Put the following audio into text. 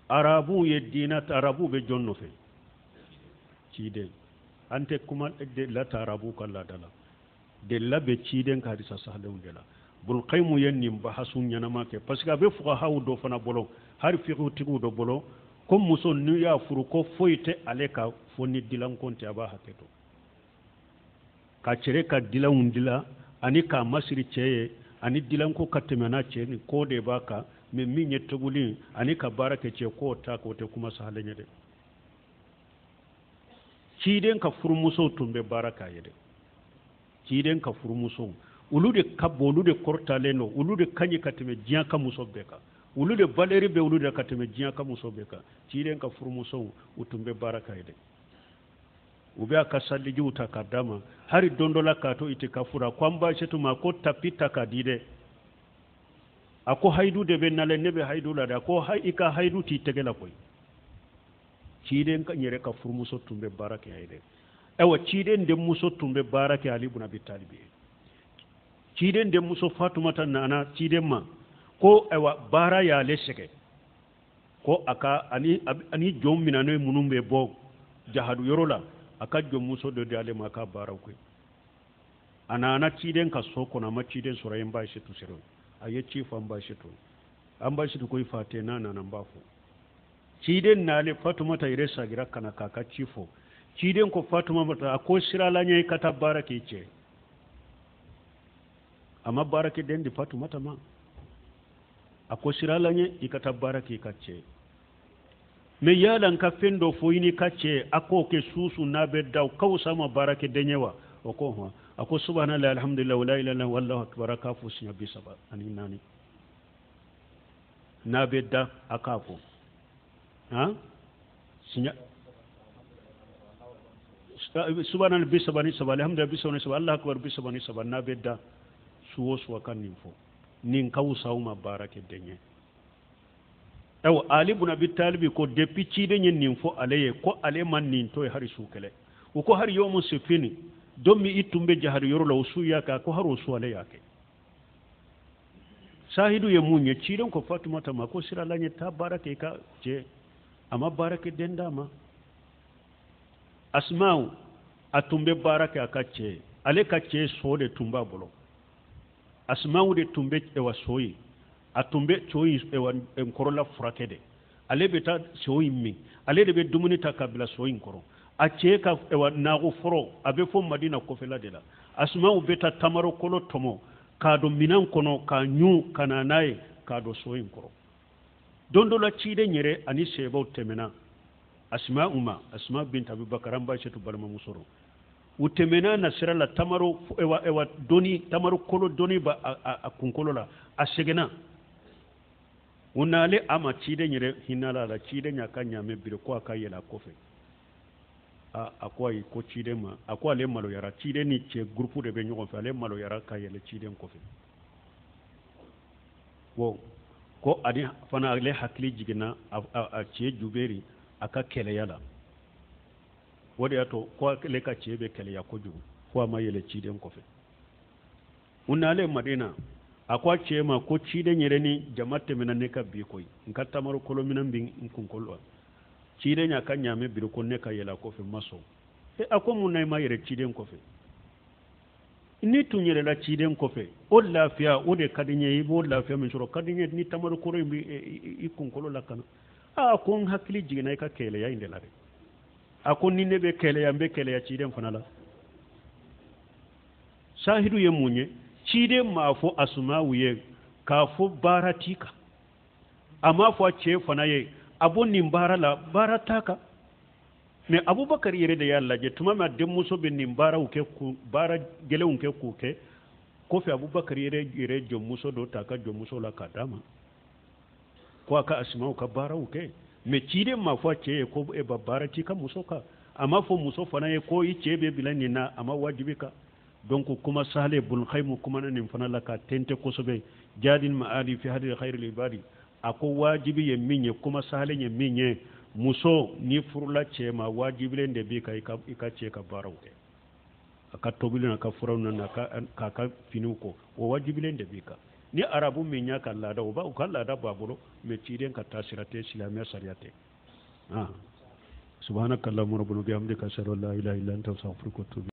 Arabuw ye diina ta, arabuw bɛ jɔn nɔfɛ? Ciden. An tɛ kuma delila ta arabuw ka laada la, delila bɛ ciden ka hadisa sahalenw de la. Bulkayimu ye nin bahasu ɲɛnama kɛ parce que a bɛ fugahaw dɔ fana bolo, hali fiqhutigiw dɔ bolo, ko muso n'i y'a furu ko foyi tɛ ale kan fo ni dilanko tɛ, a b'a hakɛ to ka cɛrɛ ka dilanw dilan ani k'a masiri cɛ ye ani dilanko ka tɛmɛ n'a cɛ ni ko de b'a kan. Mais min ye tobili ani ka baara kɛ cɛ k'o ta k'o tɛ kuma sahalen ye dɛ. Ciden ka furumusow tun bɛ baara k'a ye dɛ. Ciden ka furumusow, olu de ka bon, olu de kɔrɔtalen don, olu de ka ɲi ka tɛmɛ diɲɛ ka muso bɛɛ kan, olu de valeur bɛ olu de ka tɛmɛ diɲɛ ka muso bɛɛ kan. Ciden ka furumusow, u tun bɛ baara k'a ye dɛ. U bɛ a ka salijiw ta k'a d'a ma. Hali don dɔ la k'a to itikafu la, ko an ba Asetu ma ko tapi ta k'a di dɛ. A ko hayidu de bɛ nalen, ne bɛ hayidu la dɛ. A ko i ka hayidu t'i tɛgɛ la koyi. Ciden ka yɛrɛ ka furumuso tun bɛ baara kɛ a ye dɛ. Ayiwa, ciden denmuso tun bɛ baara kɛ Ali bun Abi Talibi ye. Ciden denmuso Fatumata nana ciden ma ko ayiwa, baara y'ale sɛgɛn, ko a ka ani jɔn minɛnen minnu bɛ bɔ jahadu yɔrɔ la, a ka jɔnmuso dɔ di ale ma a ka baaraw kɛ. A nana ciden ka so kɔnɔ, a ma ciden sɔrɔ yen, n ba Asetu sɔrɔ. A ye ci fɔ an ba Asetu. An ba Asetu ko i fa tɛ, n'a nana n b'a fɔ. Ciden nalen, Fatumata yɛrɛ sagira ka na k'a ka ci fɔ. Ciden ko Fatumata, a ko sira la ɲɛ, i ka taa baara k'i cɛ. A ma baara kɛ den di Fatumata ma. A ko sira la ɲɛ, i ka taa baara k'i ka cɛ. Mais yala n ka fɛn dɔ fɔ i n'i ka cɛ, a k'o kɛ susu n'a bɛ da, o ka wusa ma baara kɛ den ye wa? O ko hɔn. A ko subhanallah, alhamdulillah, wala ilaha illallah, wallahu akbar, a k'a fɔ siɲɛ 34 n'a bɛ da, a k'a fɔ han siɲɛ subhanallah 33, alhamdulillah 33, allahu akbar 33 n'a bɛ da, su o su a ka nin fɔ. Nin ka wusa aw ma baara kɛ den ye. Ayiwa, Ali bun Abi Talibi ko depuis ciden ye nin fɔ ale ye, ko ale ma nin to ye hari su kelen. U ko hari yomu sifini, don min i tun bɛ jahadi yɔrɔ la, o su y'a kɛ? A ko hari o su ale y'a kɛ. Sahidu ye mun ye? Ciden ko Fatumata ma ko sira la ɲɛ, taa baara kɛ i ka cɛ. A ma baara kɛ den d'a ma. Asmaw, a tun bɛ baara kɛ a ka cɛ. Ale ka cɛ so de tun b'a bolo. Asmaw de tun bɛ ɛwa so ye, a tun bɛ so in ɛwa kɔrɔla furakɛ de. Ale bɛ taa so in min, ale de bɛ dumuni ta ka bila so in kɔrɔ. A cɛ ka ɛwa naago fɔrɔ, a bɛ fɔ Madina kɔfɛla de la. Asmaw bɛ taa tamaro kolo tɔmɔ k'a don minɛn kɔnɔ k'a ɲun ka na n'a ye k'a don so in kɔrɔ. Don dɔ la, ciden yɛrɛ ani sebaw tɛmɛna Asma ma, Asma bint Abubakar, an ba Asetu balimamuso rɔ. U tɛmɛna na sira la, tamaro ewa ewa doni, tamaro kolo doni ba a kunkolo la, a seginna. U nale a ma, ciden yɛrɛ hinɛla a la. Ciden y'a ka ɲaamɛ biri ko a ka yɛlɛ a kɔfɛ. A ko ayi, ko ciden ma, a ko ale maloyara. Ciden ni cɛ gurupu de bɛ ɲɔgɔn fɛ, ale maloyara ka yɛlɛ ciden kɔfɛ. Bon, ko ani fana ale hakili jiginna a cɛ Juberi a ka kɛlɛya la, o de y'a to ko ale ka cɛ bɛ kɛlɛya kojugu, ko a ma yɛlɛ ciden kɔfɛ. U nalen Madina, a ko a cɛ ma ko ciden yɛrɛ ni jama tɛmɛna ne ka bi koyi, n ka tamaro kolominɛn bɛ n kunkolo la. Ciden y'a ka ɲaamɛ biri ko ne ka yɛlɛ a kɔfɛ, n ma sɔn. E, a ko mun na i ma yɛlɛ ciden kɔfɛ? Ni tun yɛlɛla ciden kɔfɛ, o lafiya o de ka di n ye. I b'o lafiya min sɔrɔ ka di n ye ni tamaro kolo in bɛ i kunkolo la ka na. Aa, ko n hakili jiginna i ka kɛlɛya in de la dɛ. A ko ni ne bɛ kɛlɛya, n bɛ kɛlɛya ciden fana la. Sahidu ye mun ye? Ciden m'a fɔ Asumawu ye k'a fɔ baara t'i kan, a m'a fɔ a cɛ fana ye a bɔ nin baara la, baara t'a kan. Mais Abubakar yɛrɛ de y'a lajɛ tuma min a denmuso bɛ nin baaraw kɛ, k'u baara gɛlɛnw kɛ k'u kɛ kɔfɛ, Abubakar yɛrɛ jɔnmuso dɔ ta a ka jɔnmuso la k'a d'a ma ko a ka Asimaw ka baaraw kɛ. Mais ciden m'a fɔ a cɛ ye ko e ba baara t'i ka muso kan, a m'a fɔ muso fana ye ko i cɛ bɛ bila nin na, a ma wajibi kan. Donc kuma sahale Bulkayimu kumana nin fana la ka tente kosɛbɛ, Jadil Maadi fi hadi khairil ibadi. A ko wajibi ye min ye, kuma sahale ye min ye, muso ni furula cɛ ma, wajibilen de b'i kan i ka cɛ ka baaraw kɛ, a ka tobili n'a ka furaw na k'a ka finiw ko, o wajibilen de b'i kan. Ni arabu min y'a ka laada, u b'a u ka laada b'a bolo, mais ciden ka taasira tɛ, silamɛya sariya tɛ. Ah, subhanaka allahumma rabbana bihamdika, ashhadu an la ilaha illa anta, astaghfiruka wa atubu.